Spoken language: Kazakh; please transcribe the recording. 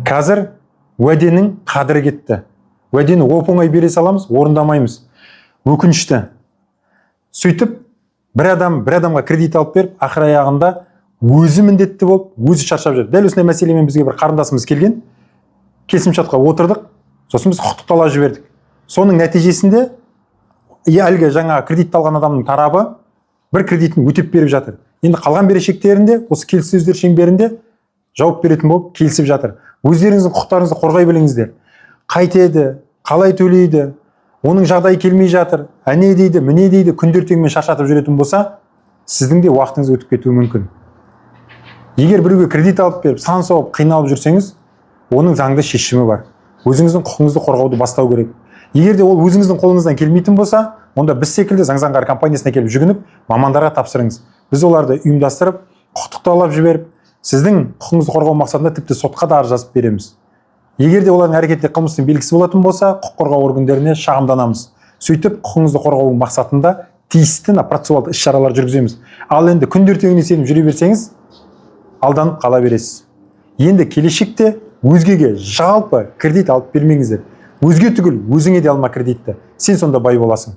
Қазір уәденің қадірі кетті. Уәдені оп оңай бере саламыз, орындамаймыз, өкінішті. Сөйтіп бір адам бір адамға кредит алып беріп, ақыр аяғында өзі міндетті болып, өзі шаршап жүр. Дәл осындай мәселемен бізге бір қарындасымыз келген. Келісімшартқа отырдық, сосын біз құқықтық талап жібердік. Соның нәтижесінде әлгі жаңа кредит алған адамның тарабы бір кредитін өтеп беріп жатыр. Енді қалған берешектерін де осы келіссөздер шеңберінде жауап беретін болып келісіп жатыр. Өздеріңіздің құқықтарыңызды қорғай біліңіздер. Қайтеді, қалай төлейді, оның жағдайы келмей жатыр, әне дейді, міне дейді, күндер ертеңмен шаршатып жүретін болса, сіздің де уақытыңыз өтіп кетуі мүмкін. Егер біреуге кредит алып беріп, сан соғып, қиналып жүрсеңіз, оның заңды шешімі бар. Өзіңіздің құқығыңызды қорғауды бастау керек. Егер де ол өзіңіздің қолыңыздан келмейтін болса, онда біз секілді Заң Заңғар компаниясына келіп жүгініп, мамандарға тапсырыңыз. Біз оларды ұйымдастырып, құқықтық талап жіберіп, сіздің құқығыңызды қорғау мақсатында тіпті сотқа да арыз жазып береміз. Егер де олардың әрекетінде қылмыстың белгісі болатын болса, құқық қорғау органдарына шағымданамыз. Сөйтіп құқығыңызды қорғау мақсатында тиісті мына процессуалдық іс шаралар жүргіземіз. Ал енді күнде ертеңіне сеніп жүре берсеңіз, алданып қала бересіз. Енді келешекте өзгеге жалпы кредит алып бермеңіздер. Өзге түгіл, өзіңе де алма кредитті. Сен сонда бай боласың.